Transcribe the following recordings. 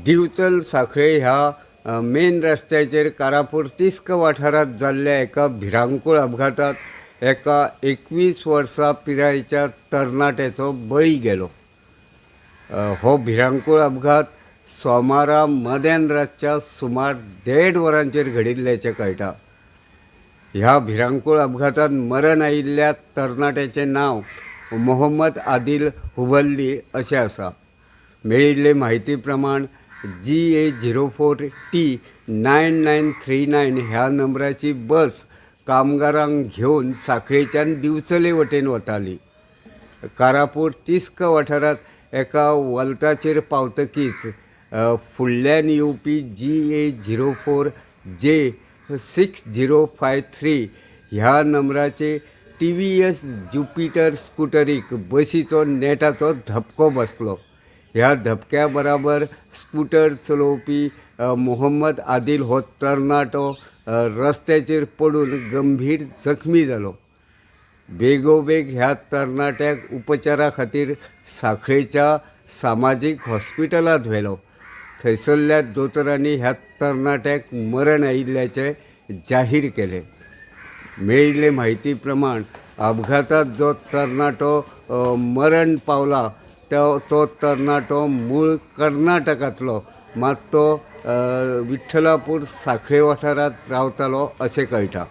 दिवचल सांखळे ह्या मेन रस्त्याचेर कारापूर तिस्क वाठारांत जाल्ल्या एका भिरांकूळ अपघातांत एका 21 वर्सां पिरायेच्या तरणाट्याचो बळी गेलो. हो भिरांकूळ अपघात सोमारा मध्यान रातच्या सुमार 1.5 वरांचेर घडिल्ल्याचें कळटा. ह्या भिरांकूळ अपघातांत मरण आयिल्ल्या तरणाट्याचें नांव मोहम्मद आदिल हुबल्ली अशें आसा. मेळिल्ले म्हायती प्रमाण GA 04 T 9939 ह्या नंबराची बस कामगारांक घेवन सांखळेच्यान दिवचले वटेन वताली. कारापूर तिस्क वाठारांत एका वल्ताचेर पावतकीच फुडल्यान येवपी GA 04 J 6053 ह्या नंबराचे टीव्हीएस ज्युपिटर स्कुटरीक बसीचो नेटाचो धपको बसलो. ह्या धपक्या बराबर स्कुटर चलोवपी मोहम्मद आदिल हो तरणाटो रस्त्याचेर पडून गंभीर जखमी जालो. बेगोबेग ह्या तरणाट्याक उपचारा खातीर सांखळेच्या सामाजीक हॉस्पिटलांत व्हेलो. थंयसरल्या दोतोरांनी ह्या तरणाट्याक मरण आयिल्ल्याचें जाहीर केलें. मेळिल्ले म्हायती प्रमाण अपघातांत जो तरणाटो मरण पावला तो तरणाटो मूळ कर्नाटकांतलो, मात तो विठ्ठलापूर सांखळे वाठारांत रावतालो अशें कळटा.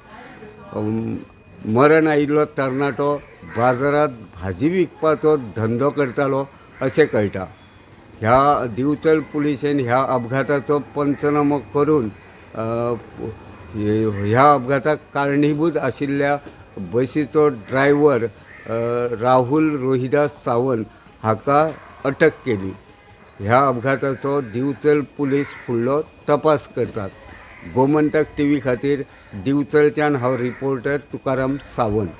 मरण आयिल्लो तरणाटो बाजारांत भाजी विकपाचो धंदो करतालो अशें कळटा. ह्या दिवचल पुलिशेन ह्या अपघाताचो पंचनामो करून ह्या अपघाताक कारणीभूत आशिल्ल्या बसीचो ड्रायव्हर राहुल रोहिदास सावंत हाका अटक केली. ह्या अपघाताचो दिवचल पुलीस फुडलो तपास करतात. गोमंतक टीव्ही खातीर दिवचलच्यान हांव रिपोर्टर तुकाराम सावंत.